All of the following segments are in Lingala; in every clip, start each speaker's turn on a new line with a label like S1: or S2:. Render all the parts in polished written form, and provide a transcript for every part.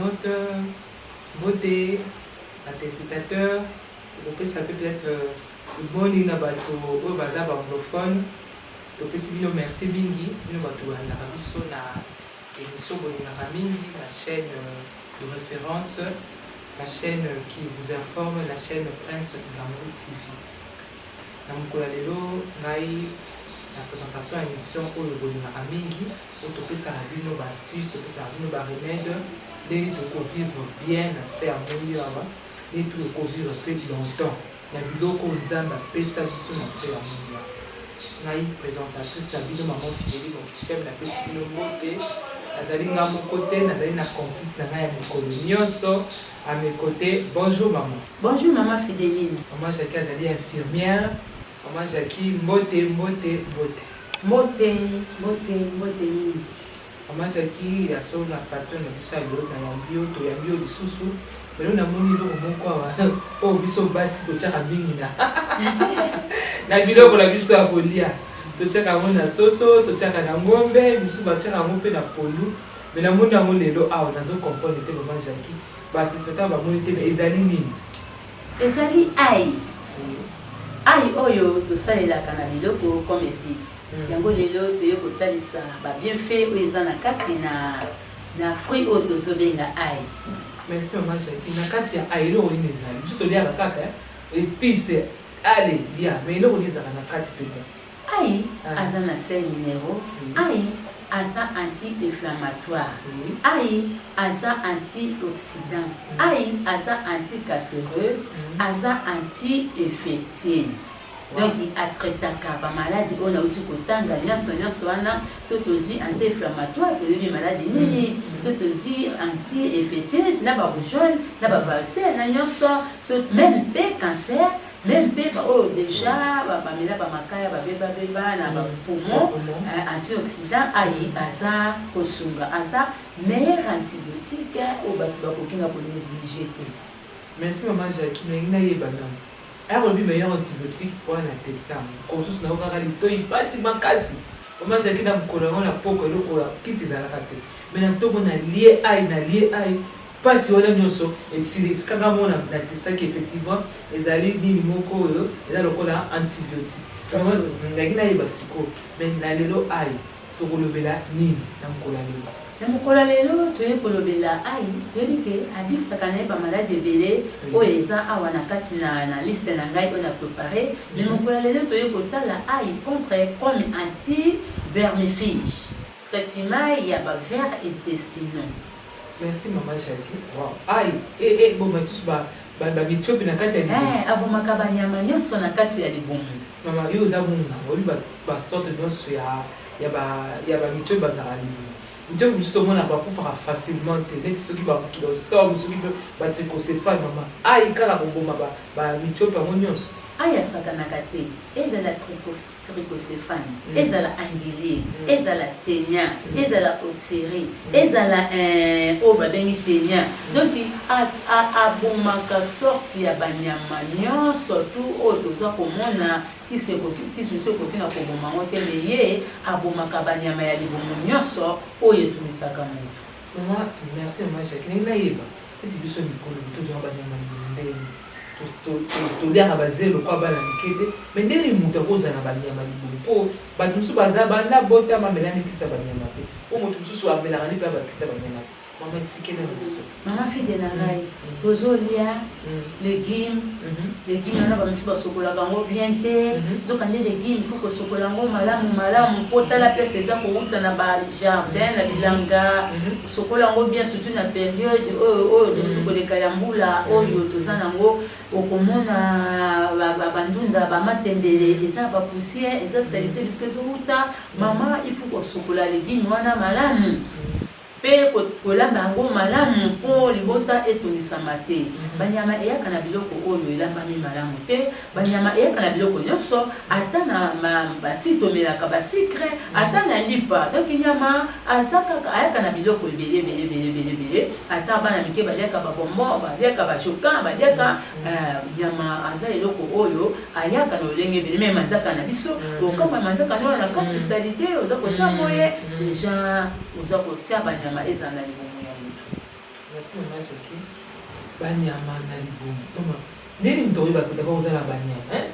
S1: Internautes, mbote ba téléspectateurs. Tokopesa mpe peut-être good morning na bato oyo baza ba anglophone. Topesi bino merci mingi, bino bato bolandaka biso na émission bolingaka mingi, na chaîne de référence, la chaîne qui vous informe, la chaîne Prince Ngangu TV. Na mokolo ya lelo, ngai na présentation ya émission oyo bolingaka mingi, oyo topesaka bino ba astuce, topesaka bino ba remède ndenge tokovivre bien na se ya moi awa, ndenge tokovivre mpe longtemps na biloko oyo Nzambe apesa biso na se ya moi awa. Ngai présentatrice na bino, Mama Fideli Mokichem, napesi bino mbote. Nazali nga moko te, nazali na complice na ngai ya mikolo nyonso à mes côtés. Bonjour maman.
S2: Bonjour Mama Fideline.
S1: Mama Jackie azali infirmière. Mama Jackie, mbote, mbote, mbote.
S2: Mbote, mbote, mbote mingi.
S1: Mama Jackie, ya solo na patron na biso ya lelo, nayambi yo, toyambi yo lisusu. Lelo namoni eloko moko awa oyo biso basi totiaka mingi na biloko na biso ya kolia. Totiaka yango na soso, totiaka na ngombe, misusu batiaka yango mpe na pondu. Mais namoni yango lelo awa, nazo comprendre te. Mama Jackie, baspectateur bamoni te, mais ezali nini?
S2: Ezali ail. Ail oyo tosalelaka na biloko comme épice. Yango lelo toye kotalisa ba bienfait oyo eza na kati na fruit oyo tozobenga ail.
S1: Merci Mama Jackie. Na kati ya ail, eloko nini ezali? Biso toliaka kaka épice, ale lia, mais eloko nini ezalaka na kati mpenza?
S2: Ail aza na sel minéraux, ail aza anti-inflammatoire, ail aza antioxydant, ail aza anticancéreuse, aza anti-infectieuse. Donc atraitaka bamaladi oyo nauti kotanga nyonso nyonso wana. So tozwi anti-inflammatoire, toyebi maladi nini. So tozwi anti-infectieuse, na barougeole, na bavaricelle, na nyonso, so même mpe cancer, même mpe baoyo déjà bamela bamakaya, babebabeba na bapoumon, antioxydant, ail aza kosunga, aza meilleur antibiotique oyo bato bakoki na konéglige te.
S1: Merci Mama Jackie. Nalingi nayeba nano, aya kolobi meilleur antibiotique wana, testa yango mosusu nayo kaka litoi mpasi makasi. Mama Jackie, na mokolo yango na poko, eloko ya kisi ezalaka te, mais na ntongo nalie ail, nalie ail, mpasi wana nyonso esili. Esikanga mo natestaki, effectivement ezali nini moko oyo eza lokola antibiotique. Nalingi nayeba sikoyo, mais na lelo ail tokolobela nini na mokolo ya lelo?
S2: Na mokolo ya lelo toye kolobela ail. Toyebi ke abikisaka na ye bamaladi ebele oyo eza awa na kati na liste na ngai oyo na préparé. Mais mokolo ya lelo toye kotala ail contre comme anti vermifuge, traitement ya bavers intestinaux.
S1: Merci Mama Jackie. Wow, ail eboma lisusu bamitiopi na kati ya libumu?
S2: Abomaka banyama nyonso na kati ya libumu.
S1: Mama, yo oza monganga, oyebi basorte nyonso ya bamitiopi bazalaka libumu. Mitiopi mosusu tomona bakufaka facilement te, neti soki baankylostome, soki mpe batrichocéphale. Mama, ail kaka koboma bamitiopi yango nyonso?
S2: Ail asakanaka te. Ezala trichocéphale, ezala angulier, ezala ténia, ezala oxyri, ezala oyo babengi ténia. Donc abomaka sorte ya banyama nyonso tu oyo toza komona. Kisi mosusu ekoki na koboma yango te, mais ye abomaka banyama ya libumu nyonso oyo etungisaka moto.
S1: Mama, merci Mama Jacques. Ndenge nayeba, neti biso mikolo tozwaka banyama libumu ndenge toliaka bazelo kwa bana mike te, mais ndenge moto akozala na banyama libumu? Mpo bato mosusu baza banda botama amelani kisa banyama te, po moto mosusu amelaka nde mpe abakisa banyama te. Mama, explique nano biso.
S2: Mama Fide na ngai, tozolia légume. Légume wana, bamisusu basokolaka yango bien te. Nzoka nde légume, faut kosokola yango malamu malamu, mpo tala place eza kowuta na bajardin, na bilanga. Kosokola yango bien, surtout na période oyo oyo koleka ya mbula oyo toza nango. Okomona bandunda, bamatembele eza bapoussière, eza saleté bisika ezowuta. Mama, il faut kosokola légume wana malamu mpe kolamba yango malamu mpo libota etongisama te. Banyama eyaka na biloko oyo elambami malamu te. Banyama eyaka na biloko nyonso, ata na bati tomelaka basucre, ata na lipa. Donc nyama aza kaka, ayaka na biloko ebele ebele ebele ebele ebele. Ata bana mike baliaka babonbon, baliaka bachoka, baliaka nyama. Aza eloko oyo ayaka na lolenge ebele. Mais manzaka na biso, okama manzaka wana na kati saleté, oza kotia boye, déjà oza kotia banyama ezala na libumu ya motu.
S1: Merci. Merci mama Jackie. Banyama na libumu. Mama, ndenge nini tokoyeba que d'abord oza na banyama hein?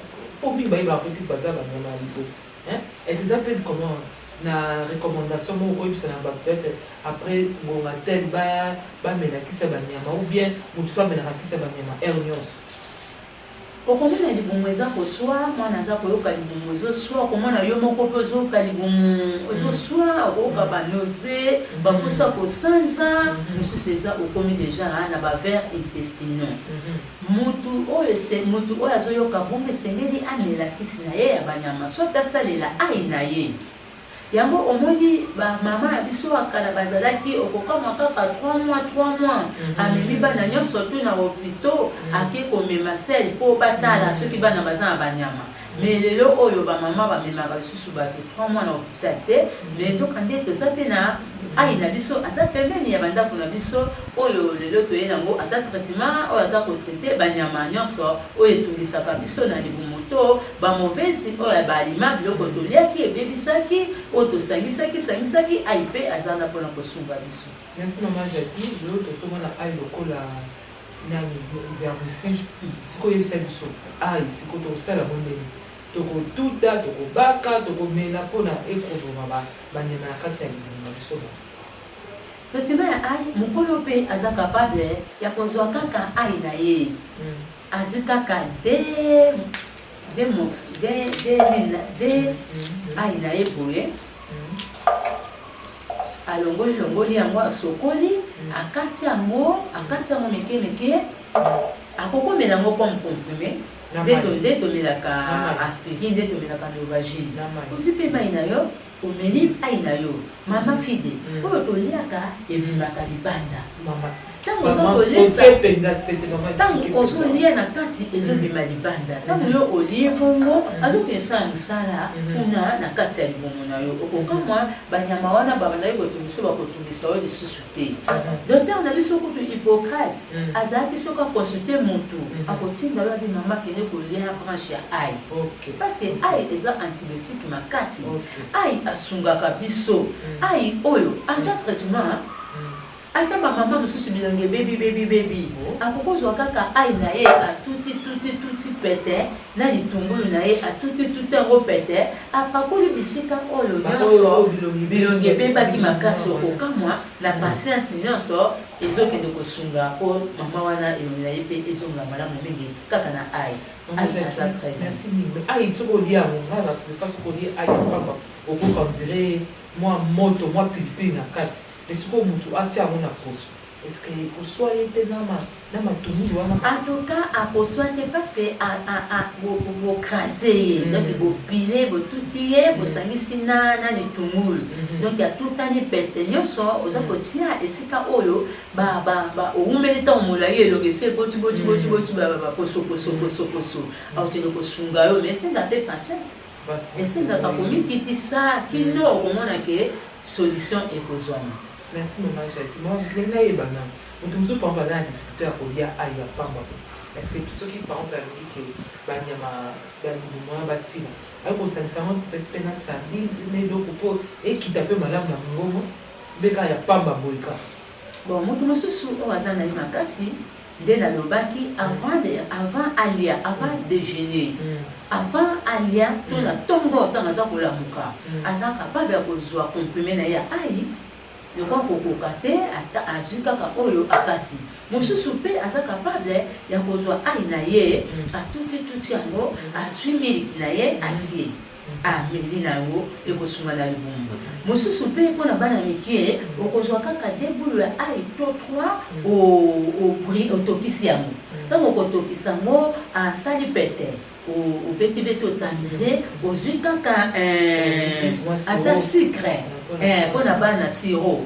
S1: Po mingi bayebaka pe te que baza banyama ya libumu hein? Est-ce eza pe comment na recommandation moko okoyebisa na bato peut-être après ngonga tel ba bamela kisi ya banyama ou bien mutu faut amelaka kisi ya banyama heure nionso?
S2: Okomona libumu eza koswa, mwana aza koyoka libumu ezo swa, okomona yo moko pe ozoyoka libumu ezo swa, okoyoka ba nausee, ba posa kosanza, mosusu eza okomi dejà na ba vers intestinaux. Mutu oyo mutu oyo azoyoka bongo esengeli amela kisi na ye ya banyama soit asalela ail na ye. Yango omoni ba mama na biso ya kala bazalaki okokamwa kaka 3 mois 3 mois amemi bana nionso tout na hopitaux ake komema sel po batala soki bana baza na ba nyama mais lelo oyo ba mama bamemaka lisusu batu 3 mois na hopital te mais nzoka nde toza pe na ayi na biso aza pembeni ya ba ndaku na biso oyo lelo toye nango aza traitement oyo aza ko traite ba nyama nionso oyo etungisaka biso na libumu to Ba mauvaise oyo ya ba aliment biloko toliaki ebebisaki oyo tosangisaki sangisaki ayi pe aza wana pona kosunga biso.
S1: Merci maman Jackie, lelo tozomona ail lokola nani vermifuge, sikoyo yebisa biso ail sikoyo tokosala yango ndenge tokotuta, tokobaka, tokomela pona ekoboma ba nyama na kati ya libumu na biso ba.
S2: Traitement ya ail, mukolo pe aza capable ya kozua kaka ail na ye. Azwi kaka de de mox de de nini de ayi na ye boye alongoli longoli yango asokoli akati yango akati yango mike mike akokomela yango comme comprime nde tomelaka aspirine nde tomelaka novagine ozwi mpe mai na yo Omeli ayi na yo mama fide oyo toliaka ebimaka libanda tango oza kolesa tango ozolia na kati ezobima libanda tango yo olie bongo azokende sala mosala kuna na kati ya libumu na yo okokamwa banyama wana babandaki kotungisa bakotungisa yo lisusu te docteur na biso kutu Hippocrate azalaki soki a consulte mutu akotinda yo abi mama kende kolia branche ya ail parce que ail eza antibiotique makasi ail asungaka biso ail oyo aza traitement ata ba mama mosusu bilongi ebebi bebi bebi akokozwa kaka ail na ye atuti tuti tuti pete na litungulu na ye atuti tuti yango pete apakoli bisika oyo nyonso bilongi ebebaki makasi okokamwa na patience nyonso ezokende kosunga po mama wana elongi na ye pe ezonga malamu mingi kaka na ail. Ail aza très bien.
S1: Merci mingi mais ail soki olie yango nga na defa soki olie ail ya pamba okoyoka on dirait mwa moto mwa pilipili na kati mais sikoyo mutu atia yango na poso est ce que ekoswa ye te na na matungulu wana?
S2: En tout cas akoswa te parce que bo craser ye donc bo pile bo tuti ye bosangisi na na litungulu donc atutani pete nionso oza kotia esika oyo ba ba ba owumeli ntango molai elongi esi eboti boti boti boti ba ba poso poso poso poso akokende kosunga yo mais esenga mpe patient esengaka komikitisa kino okomona ke solution ekozwama.
S1: Merci maman Jackie. Maman Jackie, nalingi nayeba nanu moto mosusu par exemple aza na difficulté ya kolia ail ya pamba boye est ce que soki par exemple alingi ke banyama ba libumu wana basila akoki kosangisa yango mpe na sardine na eloko mpo ekita mpe malamu na mongongo mpe kaka ya pamba boye kaka?
S2: Bon moto mosusu oyo aza na ye makasi nde nalobaki avant de avant alia avant dejeuner avant alia to na tongo ntango aza kolamuka aza capable ya kozwa comprime na ye ya ail lokola kokoka te ata azwi kaka oyo akati mosusu mpe aza capable ya kozwa ail na ye atuti tuti yango azwi miliki na ye atie ameli na yango ekosunga na libumu. Mosusu pe pona bana mikie okozwa kaka deux boules ya ail to trois otokisi yango tango okotokisa yango asali pete obeti beti otamize ozwi kaka ata sucre pona bana sirop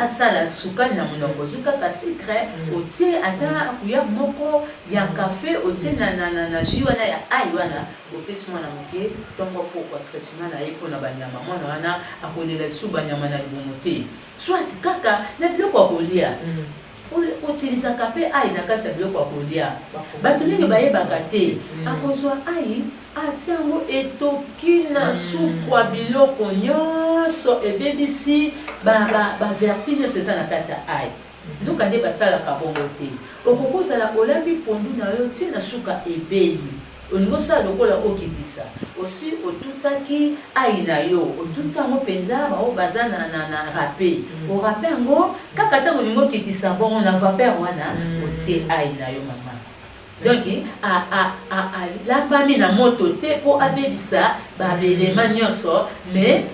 S2: asala sukali na monoko ozwi kaka sucre otie ata cuillère moko ya cafe otie na jus wana ya ail wana. Bopesi mwana moke tongo pokwa traitement na ye pona ba nyama mwana wana akolela lisusu ba nyama na libumu te soit kaka na biloko ya kolia otilizaka pe ail na kati ya biloko ya kolia batu mingi bayebaka te akozua ail atia yango etoki na sukwa biloko nionso ebebisi ba vertu nionso eza na kati ya ail. Nzoka nde basalaka bongo te. Okoki kozala olambi pondu na yo ti na suka ebeli, olingi osala lokola okitisa, osi otutaki ail na yo, otuti yango penza, ba oyo baza na na na rape, o rape yango, kaka tango olingi okitisa bongo na vapeur wana, otie ail na yo mama. Donc a a a alambami na moto te po abebisa ba element nionso mais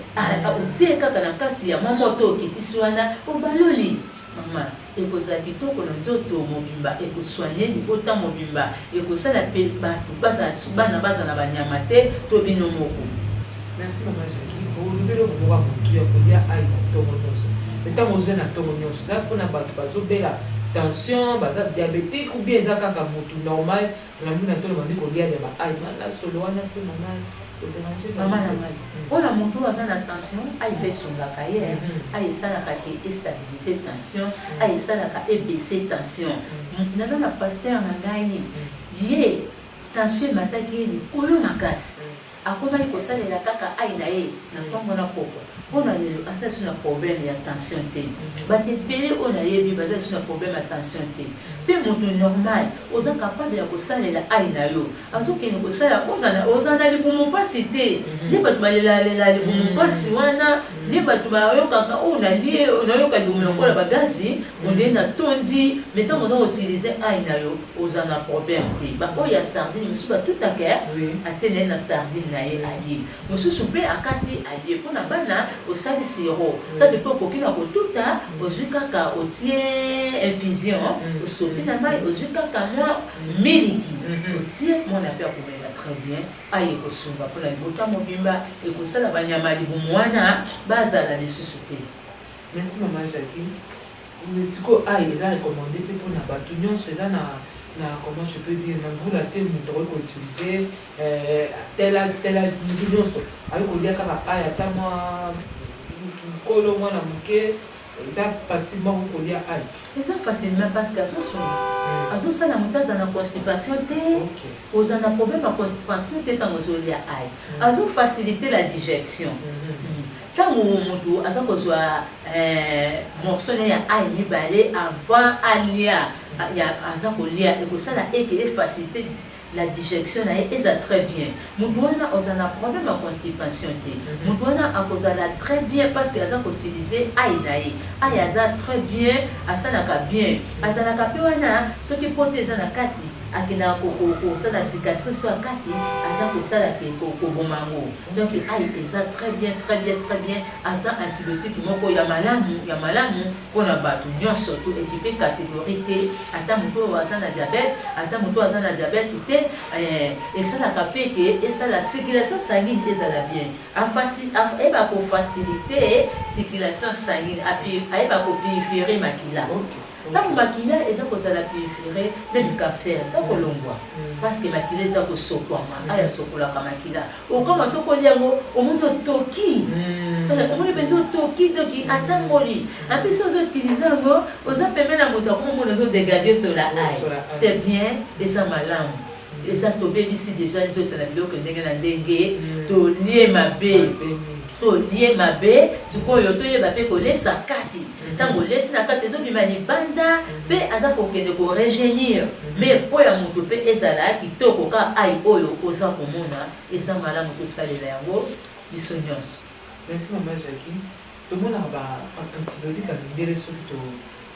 S2: otie kaka na kati ya mwa moto okitisi wana obaloli mama ekozala kitoko na nzoto mobimba eko soigner libota mobimba ekosala pe batu bazala bana bazala na ba nyama te to bino moko.
S1: Merci maman Jackie, olobi eloko moko ya motuya kolia ail na tongo nionso mais tango ozolia na tongo nionso eza pona batu bazobela tension baza diabetique ou bien eza kaka mutu normal olamuki na tongo obandi kolia lia ba ail na solo wana pe mama ko deranger
S2: Mama na ngai pona mutu oyo aza na tension ail pe esungaka ye ail esalaka ke e stabiliser tension ail esalaka e baisser tension naza na pasteur na ngai ye tension emataki ye likolo makasi Akomaki kosalela kaka ail na ye na tongo na pokwa. Po na lelo aza lisusu na problème ya tension te. Batu ebele oyo nayebi baza lisusu na problème ya tension te. Pe mutu normal oza capable ya kosalela ail na yo azo kende kosala ozala ozala na libumu pasi te. Nde batu balelaka lelaka libumu pasi wana nde batu bayokaka oyo nalie nayoka libumu lokola ba gazi on dirait natondi mais tango oza ko utiliser ail na yo Oza na problème te ba oyo ya sardine misusu ba tutaka eh atie naye na sardine naye alie mususu pe akati alie pona bana osali sirop soit pe okoki na kotuta ozui kaka otie infusion osopi na mayi ozui kaka mua miliki otie muana pe akomela très bien aye ekosunga pona libota mobimba ekosala ba nyama ya libumu wana bazala lisusu te.
S1: Merci maman Jackie. Sikoyo ail eza recommande pe pona batu nionso eza na na comment je peux dire na mvula te mutu akoki ko utiliser tel age tel age mutu nionso akoki kolia kaka ail ata mwa mutu mukolo mwana muke eza facilement akoki kolia ail.
S2: Eza facilement parce que azo sunga azo sala mutu azala na constipation te ozala na problème ya constipation te tango ozo lia ail azo faciliter la digestion. Tango mutu aza kozua morceau naye ya ail mibale avant alia aza kolia ekosala eke e facilite la digestion naye ezala très bien mutu wana ozala na problème ya constipation te mutu wana akozala très bien parce que aza ko utiliser ail naye ail aza très bien asalaka bien azalaka pe wana soki pota eza na kati akendaka kosala cicatrice oyo ya kati aza kosala ke koboma yango. Donc ail eza très bien très bien très bien aza antibiotique moko ya malamu ya malamu pona batu nionso to equipe categorie te ata mutu oyo aza na diabète ata mutu oyo aza na diabète te eh, esalaka pe ke esala circulation sanguine ezala bien ayeba ko facilite circulation sanguine ayeba ko purifier makila. Tango makila eza kozala purifier meme cancer eza kolongwa parce que makila eza kosokwama ayi asokolaka makila okama soki olia yango omoni otoki omoni penza otoki donc atangoli en plus ozo utiliser yango oza pembeni na moto akoma omona ozo degager sola ayi c'est bien eza malamu eza tobebisi dejà nzoto na biloko ndenge na ndenge tolie mabe tolie mabe sikoyo toyeba pe kolesa kati Tango olesi na kati ezo bima libanda pe aza kokende ko rejeunir mais po ya mutu pe ezala kitoko ka ail oyo oza komona eza malamu tosalela yango biso nionso.
S1: Merci maman Jackie, tomonaka ba antibiotiques ya mindele soki to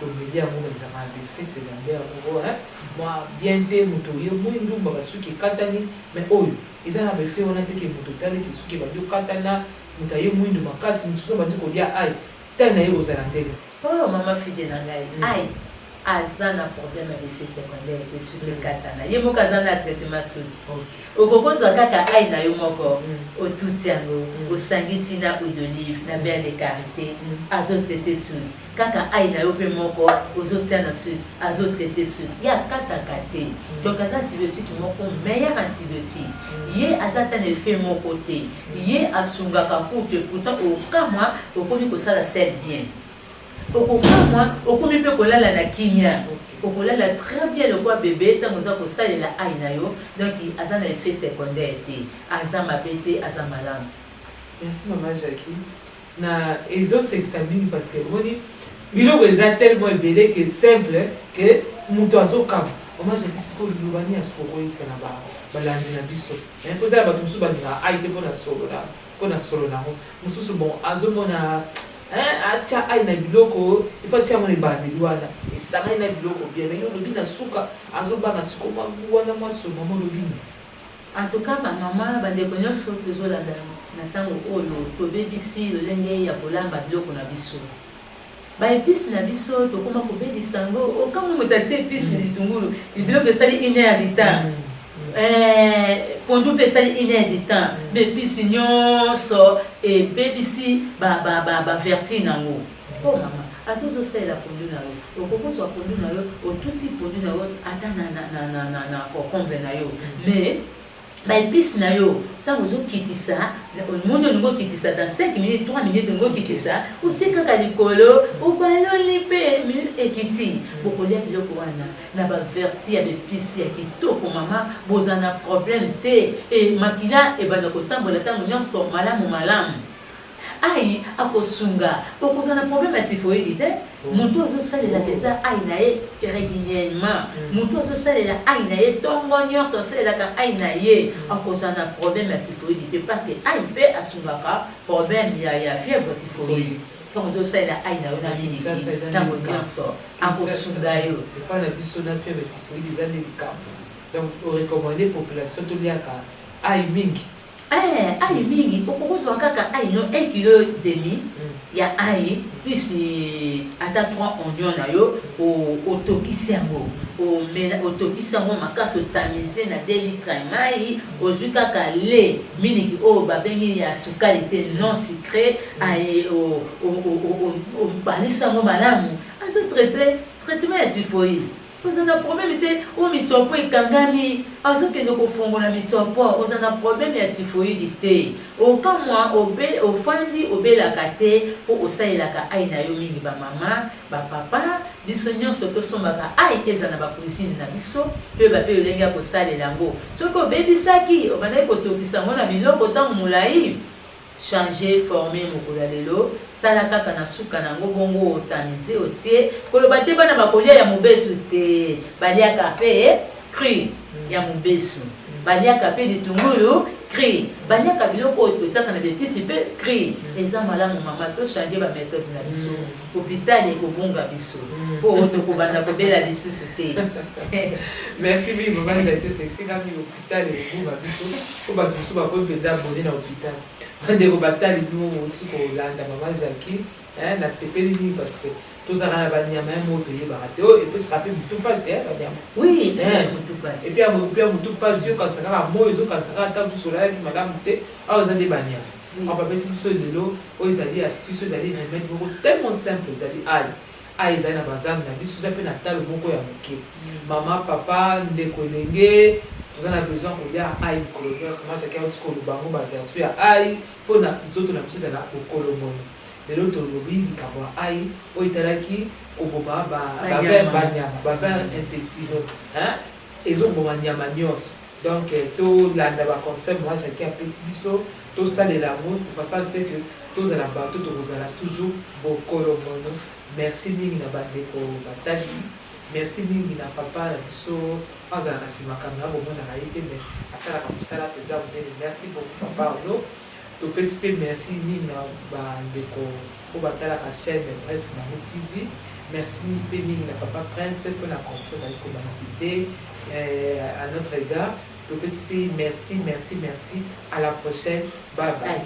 S1: tomeli yango mais ezalaka na ba effets secondaires moko hein mua bien te mutu oye muindu ba suki ekatani mais oyo eza na ba effets wana te ke mutu otali ke suki ebandi okatana mutu aye muindu makasi mutu soki abandi kolia ail Taille naye ekozala ndenge.
S2: Oh maman fide na ngai aïe aza na problème ya b'effet secondaire te suki ekatana ye moko aza na traitement suki okoki kozwa kaka ail na yo moko otuti yango osangisi na huile d'olive na beurre de karite azo traite suki kaka ail na yo pe moko ozo tia na suki azo traite suki ye akataka te donc aza antibiotique moko meilleur antibiotique ye aza ata na effet moko te Ye asungaka couple pourtant okokamwa okomi kosala sel bien okokamwa okomi pe kolala na kimia okolala très bien lokola bebe tango oza kosalela ail na yo donc aza na effet secondaire te aza mabe te aza malamu.
S1: Merci maman Jackie na ezo sekisa mingi parce que omoni. Biloko eza tellement ebele que simple que mutu azokamwa. Maman Jackie sikoyo liloba nini ya suka okoyebisa na ba balandi na biso? Hein, po eza na batu mosusu balingaka ail te pona solo na pona solo na yango. Mosusu bon azomona hein atia ail na biloko il faut atia yango na ebandeli wana esangani na biloko bien mais yo olobi na suka azobanga sikoyo mwa gout wana mwa solo maman olobi nini?
S2: En tout cas ba maman, ba ndeko nionso tozolanda na tango oyo tobebisi lolenge ya kolamba biloko na biso. Ba epices na biso tokoma kobebisa yango, okamwe moto atie epice litungulu, biloko esali une heure du temps. Eh, pondu mpe esali une heure du temps, ba epices nionso ebebisi ba ba ba ba vertus nango. Oh mama, ata ozosalela pondu na yo, okoki kozwa pondu na yo, otuti pondu na yo ata na, na, na, na, na, na concombre na yo, mais ba epices na yo ntango ozokitisa, omoni olingi okitisa dans 5 minutes, 3 minutes olingi okitisa, otie kaka likolo, obaloli mpe ekiti. Bokolia biloko wana na ba vertus ya ba epices ya kitoko mama, boza na problème te, e makila ebanda kotambola ntango nyonso malamu malamu. Ail akosunga okozala na problème ya typhoïde te mutu azo salela penza ail na ye regulièrement mutu azo salela ail na ye tongo nionso asalelaka ail na ye akozala na problème ya typhoïde te parce que ail pe asungaka problème ya ya fièvre typhoïde tango ozo salela ail na yo na miliki tango nionso akosunga yo.
S1: Epa na biso na fièvre typhoïde eza nde likambo donc o recommander population toliaka ail mingi.
S2: Eh ail mingi okoki kozwa kaka ail no 1 kilo demi ya ail plus ata 3 oignon na yo otokisi yango omela otokisi yango makasi otamize na 2 litre ya mayi ozwi kaka lait miliki oyo babengi ya sukali te non sucre aye obalisi yango malamu azo traite traitement ya typhoïde. Oza na problème te oyo mitsopo ekangami azo kende kofongola mitsopo oza na problème ya typhoïde te okamwa obe ofandi obelaka te po osalelaka ail na yo mingi ba mama ba papa biso nionso tosombaka ail ezala na ba cuisine na biso toyeba pe lolenge ya kosalela yango soki obebisaki obandaki kotokisa yango na biloko tango molayi Changer forme mokolo ya lelo sala kaka na suka na ngo bongo o tamiser otie koloba te bana bakolia ya mobesu te baliaka pe cru ya mobesu baliaka pe litungulu cru baliaka biloko oyo totiaka na b'epices pe cru eza malamu mama to changer ba methode na biso hopital ekobunga biso po tokobanda kobela lisusu te.
S1: Merci mingi maman Jackie osekisi nga mingi hopital ekobunga biso po batu mosusu bakomi penza abonne na hopital bandeko batali bino bowuti kolanda maman Jackie hein nasepeli mingi parce que tozalaka na banyama ya moko toyebaka te oyo epesaka pe mutu pasi hein banyama
S2: oui epesaka mutu pasi
S1: et puis ya mutu pasi okanisa kaka moyi ozokanisa kaka ata mosusu olalaki malamu te awa eza nde banyama awa bapesi biso lelo oyo ezali astuce oyo ezali remède moko tellement simple ezali ail Ail ezali na ba zandu na biso eza pe na talo moko ya moke. Mama, papa, ndeko elenge toza na besoin ya kolia ail mikolo nionso. Mama Jackie awuti koloba yango ba vertu ya ail po na nzoto na biso ezala bokolongono. Lelo tolobi likambo ya ail oyo etalaki koboma ba ba banyama ba vers intestinaux hein ezo boma nyama nionso. Donc tolanda ba conseils mama Jackie apesi biso tosalela yango de façon à ce que tozala bato tokozala toujours bokolongono. Merci mingi na bandeko batali, merci mingi na papa na biso azalaka sima camera bomonaka ye te mais asalaka mosala penza monene. Merci beaucoup papa Arnaud. Topesi pe merci mingi na bandeko oyo batalaka chaine Prince Nango TV. Merci pe mingi na papa Prince pona confiance azali ko manifester à notre égard. Topesi pe merci merci merci à la prochaine bye bye.